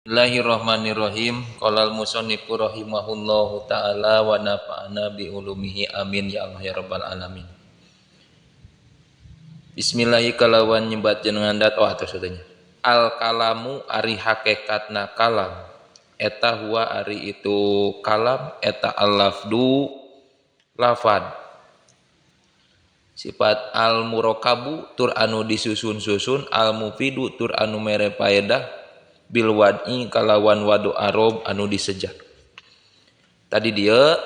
Bismillahirrahmanirrahim. Qala al-musannifu rahimahullahu taala wa nafa'ana bi ulumihi amin ya Allah ya rabbal alamin. Bismillahi kalawan nyebat jenengan dat oh atos tanya. Al kalamu ari hakikatna kalam eta huwa ari itu kalam eta al-lafdu lafad. Sifat al murakabu tur anu disusun-susun al mufidu tur anu mere paedah bil wad'i kalawan wadu arob anu disejak. Tadi dia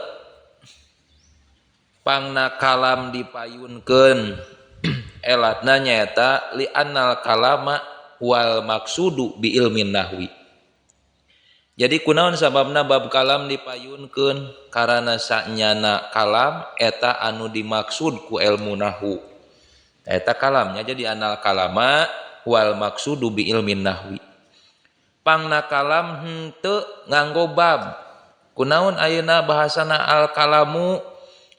pangna kalam dipayunkeun elatna nyaeta li annal kalama wal maksudu bi ilmin nahwi. Jadi kunaon sababna bab kalam dipayunkeun karana sanyana kalam eta anu dimaksud ku ilmu nahwu. Eta kalamnya jadi anal kalama wal maksudu bi ilmin nahwi. Pangna kalam henteu nganggo bab. Kunaon ayeuna bahasana al kalamu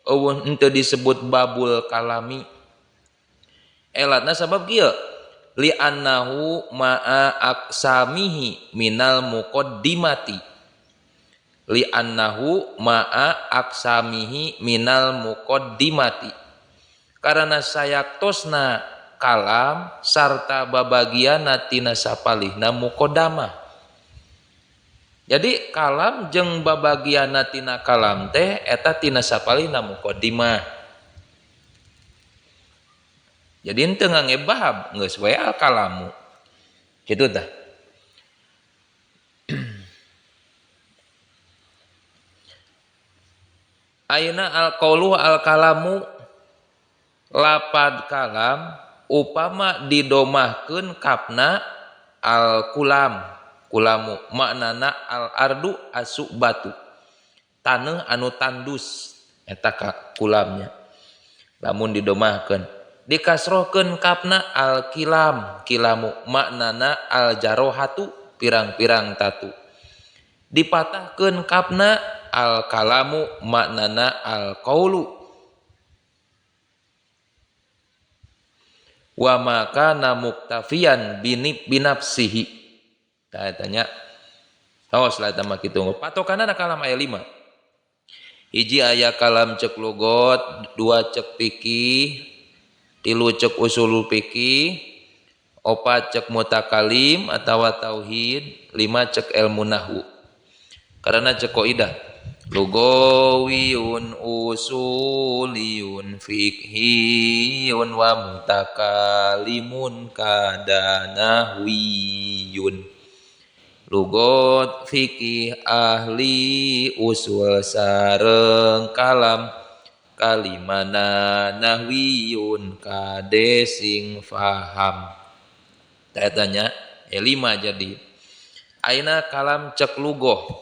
eueuh henteu disebut babul kalami. Elatna sabab kieu li annahu ma'a aqsamihi minal muqaddimati. Li annahu ma'a aqsamihi minal muqaddimati. Karena sayaktosna kalam sarta babagianna tina sapalihna muqaddamah. Jadi kalam jeung babagianna tina kalam teh eta tina sapalihna muqaddimah. Jadi henteu ngangge bab geus we al kalamu. Kitu tah. Ayeuna al qaulu al kalamu lapad kalam upama didomahkeun kapna al kulam kulamu maknana al ardu asu batu taneuh anu tandus eta kulamnya lamun didomahkeun dikasrohkeun kapna al kilam kilamu maknana al jarohatu pirang-pirang tatu dipatahkeun kapna al kalamu maknana al qaulu wa maka namuktafian binafsihi. Tah tanya. Awas lah eta mah kitu. Patokanna kalam aya 5. Hiji aya kalam cek lugot, 2 cek fikih, 3 cek usulul fikih, 4 cek mutakalim atawa tauhid, 5 cek ilmu nahwu. Karena cek kaidah lugawiyun usuliyun fikhiyun wa mutakalimun kadanahwiyun. Lugot fikih ahli usul sareng kalam kalimana nahwiyun kade sing faham. Tanya 5 jadi. Aina kalam cek lugoh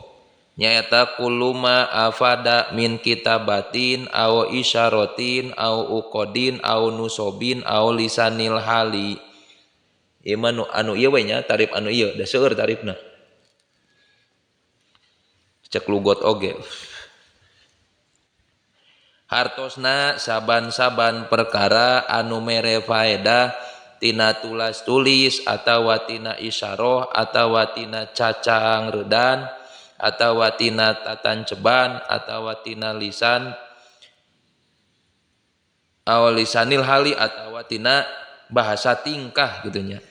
nyaeta kuluma afada min kitabatin au isyaratin au uqadin au nusobin au lisanil hali. Ieu mah anu ieu we nya tarif anu ieu da seueur tarifna. Cek lugot oge. Hartosna saban-saban perkara anu mere faedah tina tulas tulis atawa tina isyarah atawa tina cacang redan atawa tina tatanceban atawa tina lisan aw lisanil hali atawa tina bahasa tingkah gitunya.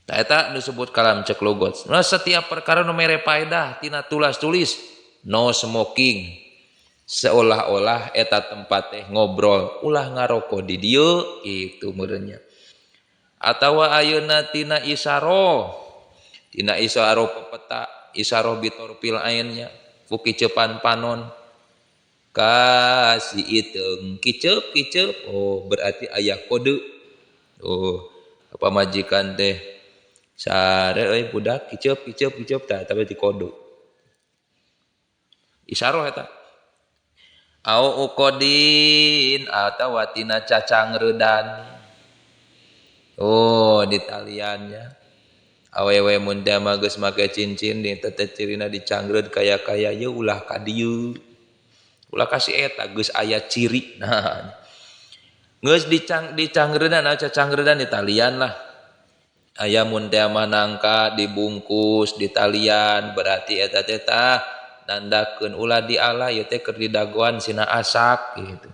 Tah eta disebut kalam cek logot. Nah, setiap perkara nu mere faedah tina tulas tulis no smoking seolah-olah eta tempat teh ngobrol ulah ngaroko di dieu itu meureunnya. Atawa ayeuna tina isyarah tina isyarah pepeta isyarah bitorfil ainnya ku kicepan panon kasih iteung kicep kicep oh berarti aya kode oh apa majikan teh sare euy budak kicep kicep kicep tah tapi di kode isyarah eta au uqadin atawa tina cacang redan oh di taliannya awewe mun teh mah geus make cincin di teh cirina dicangreud kaya-kaya ye ulah ka dieu ulah kasih eta geus aya ciri nah geus dicangredan cacangredan di talian lah Aya mun teh mah nangka dibungkus ditalian berarti eta teh tah nandakeun ulah diala ieu teh keur didagoan sina asak gitu.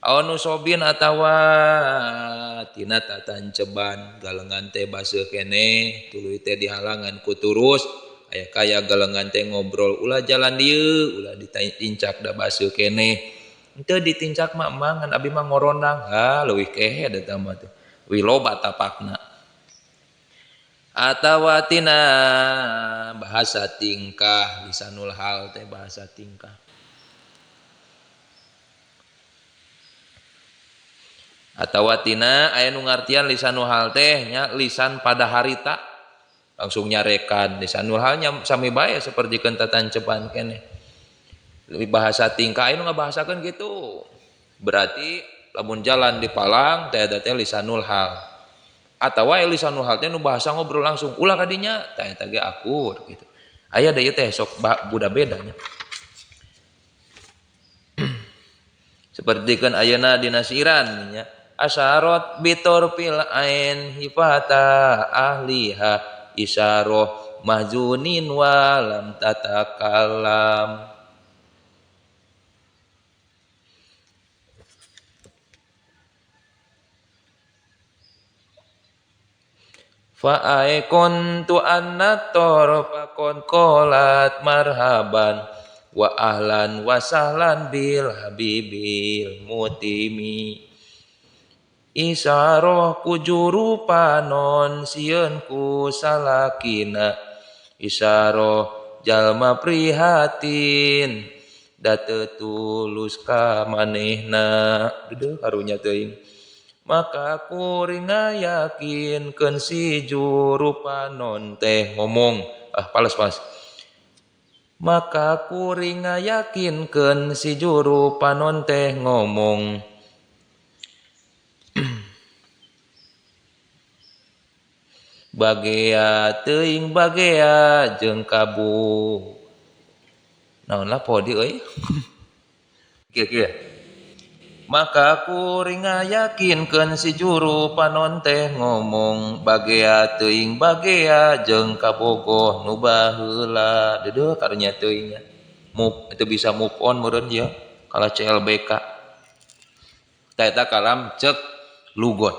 Aw nusobin atawa tina tatanceban galengan teh baseuh keneh tuluy teh dihalangan ku turus aya kaya galengan teh ngobrol ulah jalan dieu ulah ditincak da baseuh keneh henteu ditincak mah emang ngan abi mah ngorondang ha leuwih kehed eta mah teh leuwih loba tapakna. Atawa tina bahasa tingkah lisanul hal teh bahasa tingkah. Atawa tina aya nu ngartian lisanul hal teh nya lisan pada harita langsung nyarekan lisanul halnya sami bae sapertikeun tatanceban keneh. Lebih bahasa tingkah aya nu ngabahasakeun kitu. Berarti lamun jalan di palang teh eta teh lisanul hal. Atawa lisanul hal teh nu bahasa ngobrol langsung ulah kadinya teh eta ge akur gitu. Aya da ieu teh sok budak bedanya. Sapertikeun ayeuna dina siiran nya asyarat bitorfil ain hifata ahliha isyarah mahzunin walam tatakalam. Fa aiqantu anna tarfa qad qalat marhaban wa ahlan wa sahlan bil habibil mutimi. Isyarah ku juru panon sieun ku salakina isyarah jalma prihatin da teu tulus ka manehna. Deudeuh karunya teuing. Maka kuring ngayakinkeun si juru panon teh ngomong ah pales-pales. Maka kuring ngayakinkeun si juru panon teh ngomong bagea teuing bagea jeung kabu. Naon lah podi euy. Kieu-kieu. Maka kuring ngayakinkeun si juru panon teh ngomong bagea teuing bagea jeung kabogoh nu baheula. Deudeuh karunya teuing nya. Move itu bisa move on meureun ieu kala CLBK. Tah eta kalam ceuk lugot.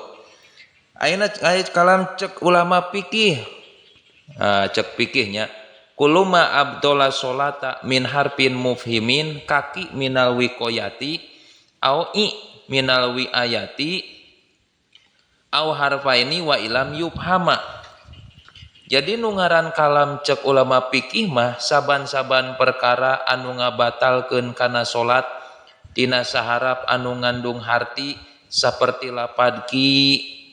Ayeuna aya kalam ceuk ulama fikih. Ah ceuk fikihnya kuluma abdola solata min harfin mufhimin kaki minal wiqayati au i minal wiayati au harfaini wa ilam yubhama. Jadi nu ngaran kalam cek ulama fikih mah saban-saban perkara anu ngabatalkeun kana salat tina saharap anu ngandung harti saperti lapad ki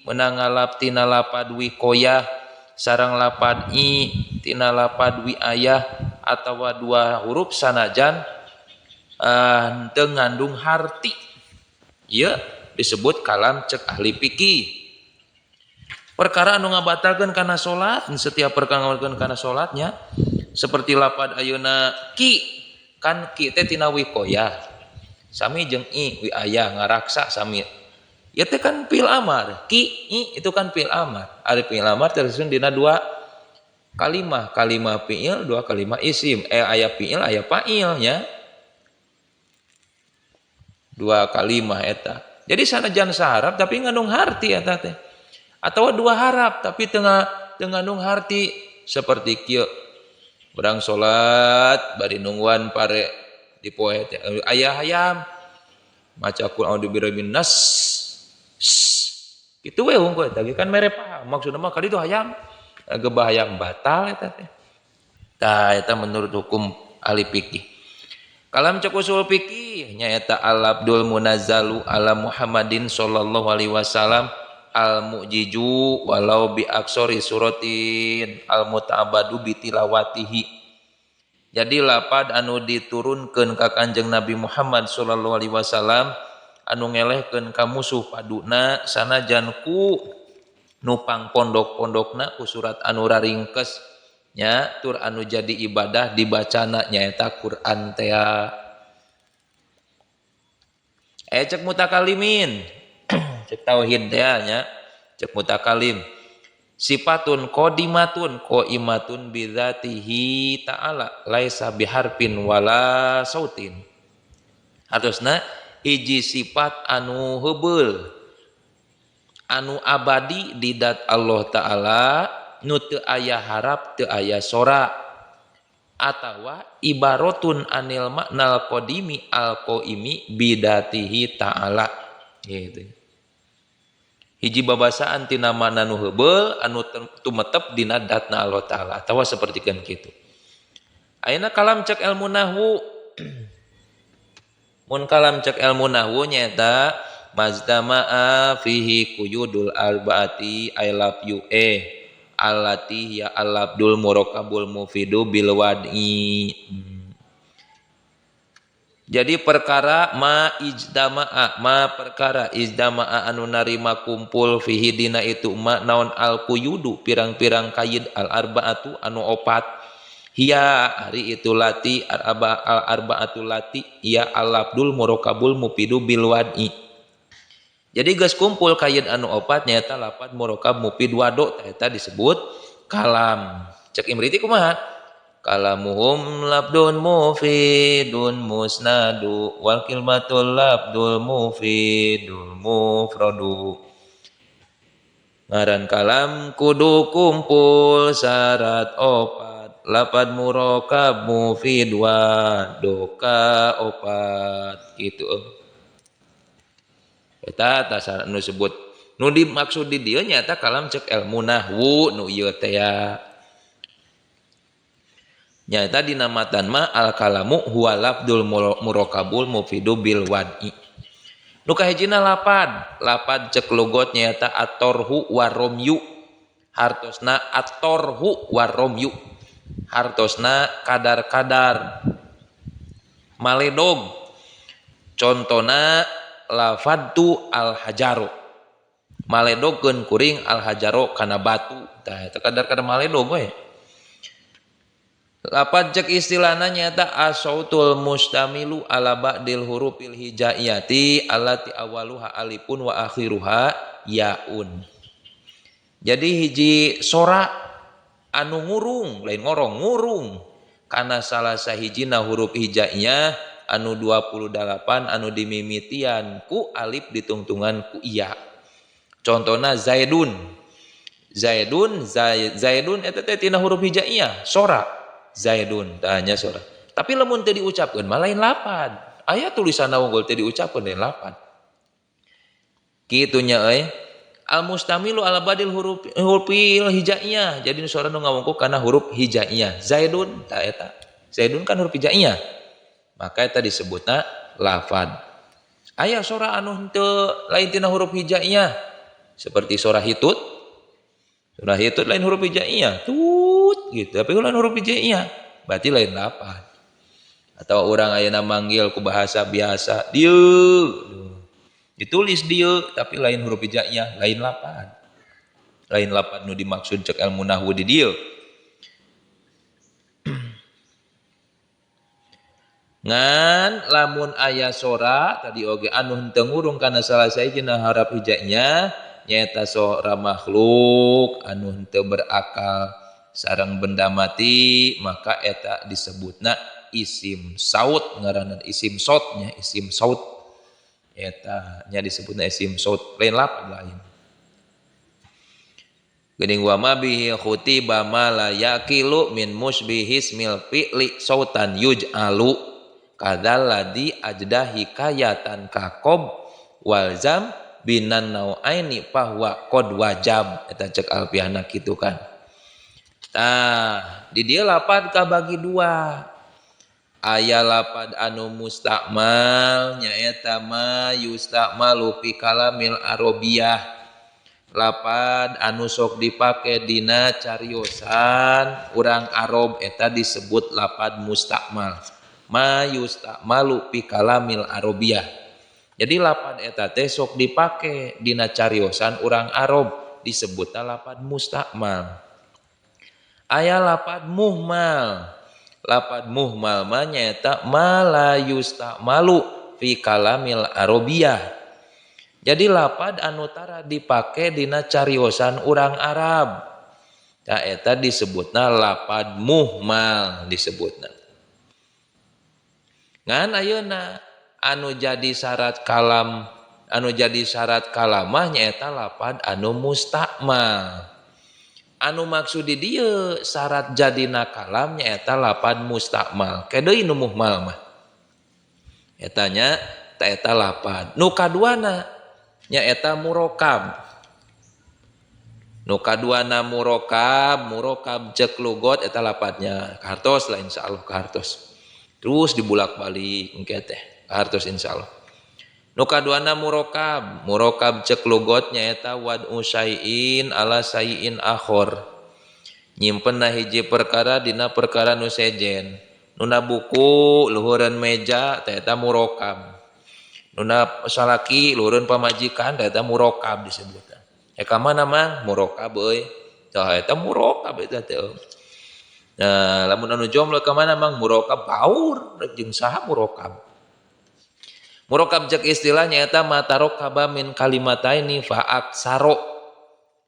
meunang ngalap tina lapad wiqoyah sareng lapad i tina lapad wiayah atawa dua huruf sanajan teu ngandung harti. Ieu disebut kalam cek ahli fikih. Perkara anu ngabatalkeun kana salat, setiap perkara ngabatalkeun kana salatnya seperti lapad ayeuna ki, kan ki teh tina wiqoyah. Sami jeung i wiayah ngaraksa sami. Ieu teh kan fi'il amar, ki i itu kan fi'il amar. Ari fi'il amar tersusun dina dua kalimah, kalimah fi'il, dua kalimah isim. Aya fi'il, aya fa'il nya. Dua kalimah eta. Jadi sanajan saharap tapi ngandung harti eta teh. Atawa dua harap tapi teu ngandung harti seperti kieu. Urang salat bari nungguan pare di poe teh aya hayam maca qul a'udzu birabbin nas. Kitu we hungkul eta kan mere paham maksudna mah kali itu hayam gebah hayam batal eta teh. Tah eta menurut hukum ahli fikih. Kalam cek usul fikih nyaeta al-abdul munazzalu ala Muhammadin sallallahu alaihi wasallam al mu'jiju walau bi aksori suratin al muta'abbadu bi tilawatihi. Jadi lapad anu diturunkeun ka Kanjeng Nabi Muhammad sallallahu alaihi wasallam anu ngelehkeun ka musuh paduna sanajan ku nupang pondok-pondokna ku surat anu raringkes nya tur anu jadi ibadah dibacana nyaeta Quran teh. Cek mutakalimin cek tauhid teh nya cek mutakalim Sifatun qadimatun qaimatun bidzatihi ta'ala laisa biharfin wala sautin. Hartosna hiji sifat anu heubeul anu abadi di dat Allah Ta'ala nu teu aya harap teu aya sora atawa ibaratun anil maknal qadimi al qaimi bidatihi ta'ala gitu. Hiji babasaan tina makna nu heubeul anu tumetep dina datna Allah Ta'ala atawa sapertikeun kitu. Ayeuna kalam cek ilmu nahwu. Mun kalam cek ilmu nahwu nyaeta mazdama'a fihi quyudul arbaati I love you allati ya al-abdul murakkabul mufidu bil wad'i. Jadi perkara ma ijtama'a, ma perkara ijtama'a anu narima kumpul fihi dina itu ma naon al quyudu pirang-pirang kayid al arbaatu anu opat hiya ari itu lati al arbaatu lati ya al abdul murakkabul mufidu bil wad'i. Jadi geus kumpul kayid anu opat nyaeta lapat murakkab mufid wado eta disebut kalam. Cek Imriti kumaha? Kalamuhum labdun mufidun musnadu wal kilmatul labdul mufidul mufradu. Ngaran kalam kudu kumpul syarat opat lapad murakkab mufid wado ka opat gitu. Eta tasar nu sebut nu dimaksud di dieu nyaeta kalam cek ilmu nahwu nu ieu teh ya. Nyaeta dina matan ma al kalamu huwa lafdul murakkabul mufidu bil wad'i. Nu kahijina lapad, lapad cek logot nyaeta atorhu waromyu. Hartosna atorhu waromyu. Hartosna kadar-kadar. Maledog. Contona lafadtu al-hajaru. Maledogkeun kuring al-hajaru kana batu. Tah eta kadar-kadar maledog we. Lapad cek istilahna nyaeta asautul mustamilu ala ba'dil hurufil hijaiyati allati awaluha alifun wa akhiruha yaun. Jadi hiji sora anu ngurung, lain ngorong, ngurung kana salah sahijina huruf hijaiyah anu 28 anu dimimitian ku alif ditungtungan ku iya. Contohna Zaidun. Zaidun, Zaidun eta teh tina huruf hijaiyah, sora. Zaidun, tanya sora. Tapi lamun teu diucapkeun mah lain lapad. Aya tulisanna unggul teu diucapkeun lain lapad. Kitu nya euy. Al mustamilu ala badil huruf hurufil hijaiyah. Jadi sora nu ngawungku kana huruf hijaiyah. Zaidun tah eta. Zaidun kan huruf hijaiyah. Maka eta disebutna lafad. Aya sora anu henteu lain tina huruf hijaiyah. Seperti sora hitut. Sora hitut lain huruf hijaiyah. Tut gitu. Tapi lain huruf hijaiyah. Berarti lain lafad. Atau orang ayeuna manggil ku bahasa biasa, dieu. Ditulis dieu tapi lain huruf hijaiyah, lain lafad. Lain lafad nu dimaksud cek ilmu nahwu di dieu. Ngan lamun aya sora tadi oge anu henteu ngurung kana salah sahijina harap hijaiyah nyaeta sora makhluk anu henteu berakal sareng benda mati maka eta disebutna isim saut ngaranna isim sautnya isim saut eta nya disebutna isim saut lain lapad lain. Geuning wa ma bihi khutiba ma la yaqilu min musbihismil fi'li sautan yuj'alu kadzalladzi ajda hikayatan kakob walzam binan nauaini bahwa qad wajab eta cek alfiahna kitu kan. Tah di dieu lapad kabagi dua. Aya lapad anu mustakmal nyaeta ma yustakmalu fi kalamil arabiyah. Lapad anu sok dipake dina cariosan urang Arab eta disebut lapad mustakmal. Ma yustakmalu fi kalamil arabiyah. Jadi lapad eta teh sok dipake dina cariosan urang Arab disebutna lapad mustakmal. Aya lapad muhmal. Lapad muhmal mah nyaeta ma la yustakmalu fi kalamil arabiyah. Jadi lapad anu tara dipake dina cariosan urang Arab. Tah eta disebutna lapad muhmal disebutna. Ngan ayeuna anu jadi syarat kalam, anu jadi syarat kalamah nyaeta lapad anu mustakmal. Anu maksud di dieu syarat jadina kalam nyaeta lapad mustakmal. Ke deui nu muhmal mah. Eta nya ta eta lapad. Nu kaduana nyaeta murokab. Nu kaduana murokab, murokab cek lugot eta lapadnya kahartos lah insyaallah kahartos. Terus dibulak-balik engke teh kahartos insyaallah. Nu kaduana murokab, murokab cek lugot nyaeta wad'u syai'in ala syai'in akhor. Nyimpenna hiji perkara dina perkara nu sejen. Nuna buku luhureun meja teh eta murokab. Nuna salaki luhureun pamajikan teh eta murokab disebutna. Ka mana mang murokab euy. Tah eta murokab eta teh. Nah, lamun anu jomblo ka mana mang murokab baur rek jeung saha murokab. Murokab cek istilahnya eta matarokaba min kalimataini fa aksaro.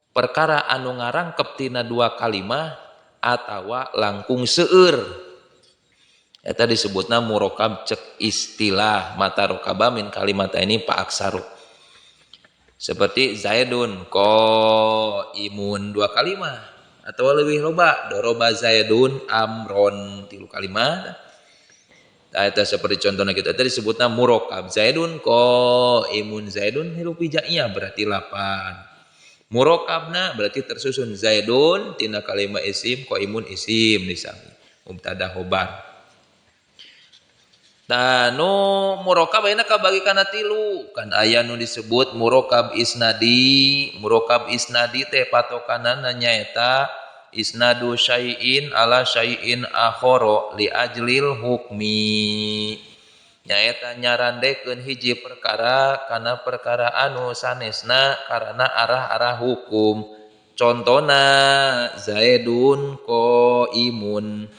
Perkara anu ngarangkep tina dua kalimah atawa langkung seueur. Eta disebutna murokab cek istilah matarokaba min kalimataini fa aksaro. Seperti Zaidun qaimun dua kalimah atau lebih loba doroba Zaidun amron tilu kalimah. Eta seperti contohnya kita tadi disebutna murokab Zaidun qaimun Zaidun huruf hijaiyah berarti 8. Murokabna berarti tersusun Zaidun tina kalimah isim qaimun isim disami mubtada khobar. Nah, nu murokab ayeuna kabagi kana tilu. Kan aya nu disebut murokab isnadi. Murokab isnadi teh patokanana nyaeta isnadu syai'in ala syai'in akhara li ajlil hukmi. Nyaeta nyarandekeun hiji perkara kana perkara anu sanesna karena arah-arah hukum. Contona Zaidun qaimun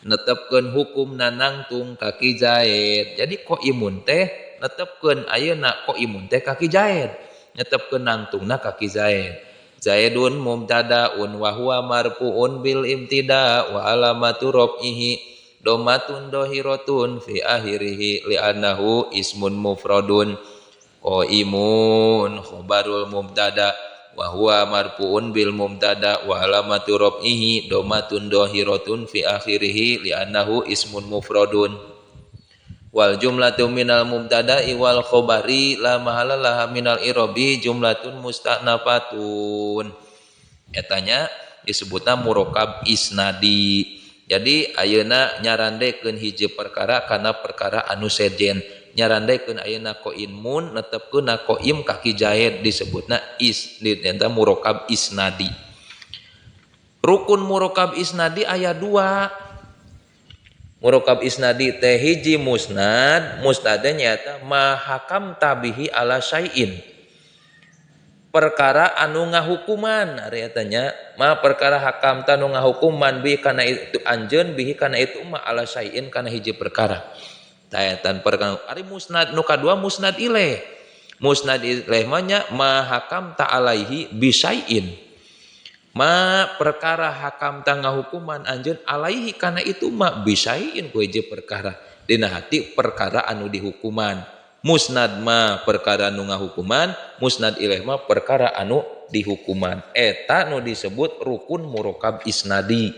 netepkeun hukum nangtung kaki Zaid. Jadi qaimun teh netepkeun ayeuna qaimun teh kaki Zaid. Netepkeun nangtungna kaki Zaid. Zaidun mubtadaun wa huwa marfuun bil ibtida wa alamatu raf'ihi domatun dohiratun fi akhirih li'annahu ismun mufradun. Qaimun khabarul mubtada wa huwa marfuun bil mubtada wa alamatu raf'ihi domatun dohiratun fi akhirih li'annahu ismun mufradun. Wal jumlatu minal mubtada'i wal khabari la mahala laha minal i'rabi jumlatun musta'nafatun. Etanya disebutna murokab isnadi. Jadi ayeuna nyarandekeun hiji perkara kana perkara anu sejen. Nyarandekeun ayeuna qaimun netepkeun qaim kaki Zaid disebutna is eta murokab isnadi. Rukun murokab isnadi aya dua. Murokab isnadi teh hiji musnad, musnad nyaeta ma hakam tabihi ala syai'in. Perkara anu ngahukuman ari eta nya, ma perkara hakam ta nu ngahukuman bi kana itu anjeun bihi kana itu ma ala syai'in kana hiji perkara. Tah eta perkara ari musnad nu kadua musnad ilaih. Musnad ilaih mah nya ma hakam ta alaihi bi syai'in. Ma perkara hakam ta ngahukuman anjeun alaihi kana itu ma bisain ku hiji perkara. Dina hati perkara anu dihukuman. Musnad ma perkara anu ngahukuman, musnad ilaih ma perkara anu dihukuman. Eta nu disebut rukun murokab isnadi.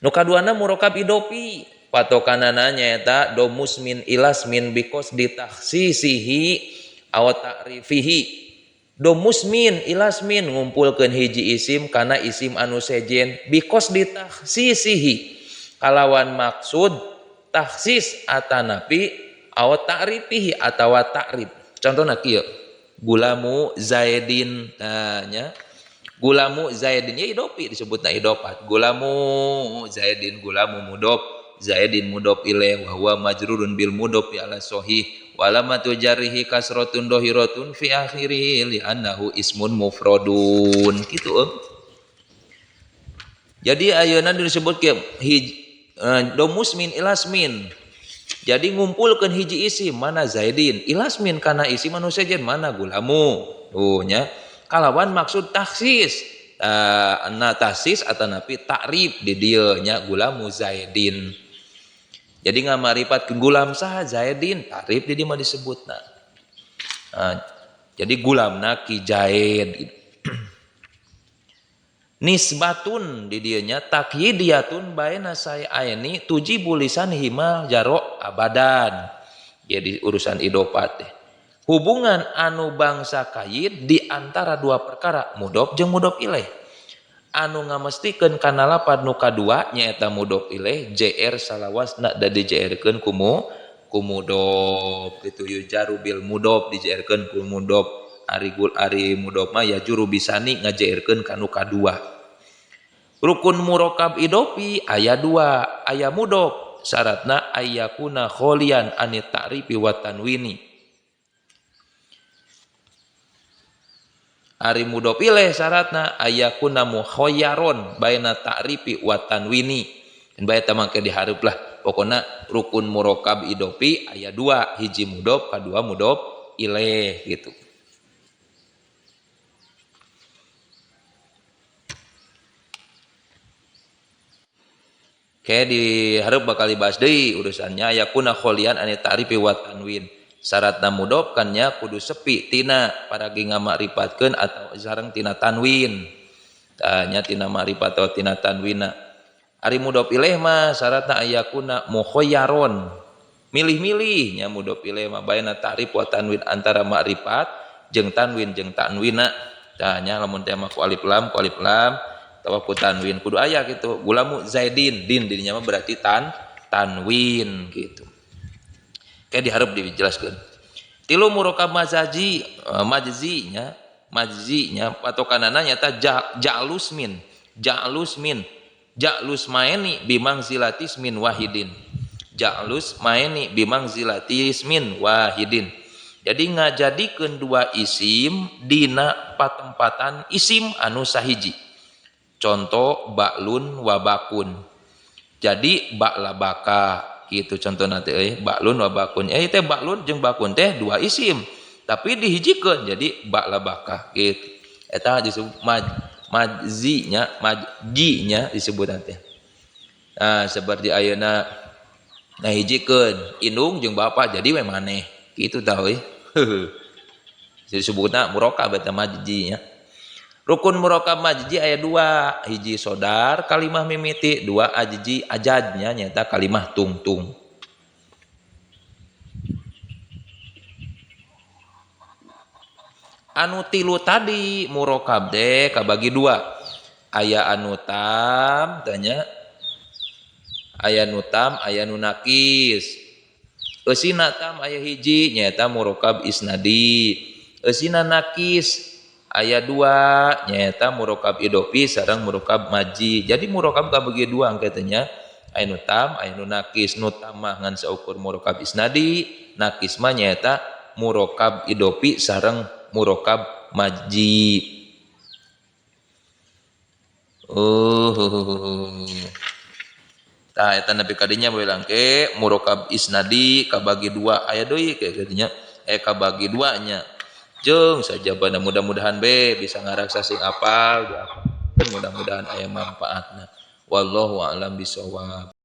Nu kaduana murokab idopi. Patokanana nyaeta domus min ilas min bikos ditakhsisihi aw ta'rifihi. Domus min ilas min ngumpulkeun hiji isim kana isim anu sejen bikos ditakhsisihi kalawan maksud takhsis atanapi aw ta'rifihi atawa ta'rif. Contohna kieu, gulamu Zaidin tanya gulamu Zaidin ya idopi disebutna idofat. Gulamu Zaidin gulamu mudhof Zaidin mudhof ilaih wa huwa majrurun bil mudhof ala sahih walamatu jarrihi kasratun dohiratun fi akhirih li'annahu ismun mufradun. Kitu euy. Jadi ayeuna disebut kieu domus min ilas min. Jadi ngumpulkeun hiji isim mana Zaidin ilas min kana isim anu sejen mana gulamu. Tuh nya kalawan maksud takhsis. Na takhsis atanapi ta'rif di dieu nya gulamu Zaidin. Jadi ngamarifat gulam saha Zaidin, ta'rif di dieu mah disebutna. Nah, jadi gulamna Ki Zaid gitu. Nisbatun di dieu nya takyidiyatun baina sayaini tujibu lisan himal jaro abadan. Jadi urusan idofat teh. Hubungan anu bangsa kayid di antara dua perkara mudhof jeung mudhof ilaih. Anu ngamestikeun kana lapad nu kadua nyaeta mudhof ilaih JR salawasna da di-JR-keun ku mudhof kitu yujaru bil mudhof di-JR-keun ku mudhof. Ari gul ari mudhof mah yajuru bisani nga-JR-keun ka nu kadua. Rukun murokab idofi aya dua, aya mudhof syaratna ayyakuna kholian anit ta'rifi wa tanwini. Ari mudhof ilaih syaratna ayyakuna mukhayyaron baina ta'rifi wa tanwini. Dan bae teh mangke dihareup lah. Pokona rukun murokab idofi aya dua, hiji mudhof, kadua mudhof ilaih gitu. Kayak dihareup bakal dibahas deui urusannya ayakuna kholian anit ta'rifi wa tanwin. Syaratna mudhof kan nya kudu sepi tina paragi ngamakripatkeun atau sareng tina tanwin. Tah nya tina makrifat atau tina tanwina. Ari mudhof ilaih mah syaratna ayakuna mukhayyaron. Milih-milih nya mudhof ilaih mah baina ta'rif wa tanwin antara makrifat jeung tanwin jeung tanwina. Tah nya lamun teh mah ku alif lam atawa ku tanwin kudu aya kitu. Gulamu Zaidin, din dirinya mah berarti tanwin gitu. Kayak diharap dijelaskan. Tilu murokab mazaji, majzinya, majzinya patokanana nyata ja'lus min, ja'lus min, ja'lus maeni bimangzilatis min wahidin. Ja'lus maeni bimangzilatis min wahidin. Jadi ngajadikeun dua isim dina patempatan isim anu sahiji. Contoh ba'lun wa bakun. Jadi ba'la baka gitu contoh nanti ba'lun wa bakun. Teh ba'lun jeung bakun teh dua isim tapi dihijikeun jadi ba'la baka gitu. Eta disebut majzinya, majjinya disebut nanti. Nah, seperti ayeuna ngahijikeun indung jeung bapak jadi we maneh gitu tah euy. Disebutna murokab eta majjinya. Rukun murokab majji aya dua, hiji sodar kalimah mimiti, dua ajji ajadnya nyata kalimah tungtung. Anu tilu tadi murokab teh kabagi dua. Aya anu tam tanya, aya nu tam, aya nu nakis. Eusina tam aya hiji nyata murokab isnadi. Eusina nakis aya dua nyaeta murokab idofi sareng murokab maji. Jadi murokab kabagi dua angkatnya, aya nu tam, aya nu nakis. Nu tam mah ngan saukur murokab isnadi, nakis mah nyaeta murokab idofi sareng murokab maji. Tah eta nepi ka dinya bae langke murokab isnadi kabagi dua aya deui ke kadinya kabagi dua nya. Jeung sajabana mudah-mudahan be bisa ngaraksa sing apal, mudah-mudahan aya manfaatna. Wallahu a'lam bishawab.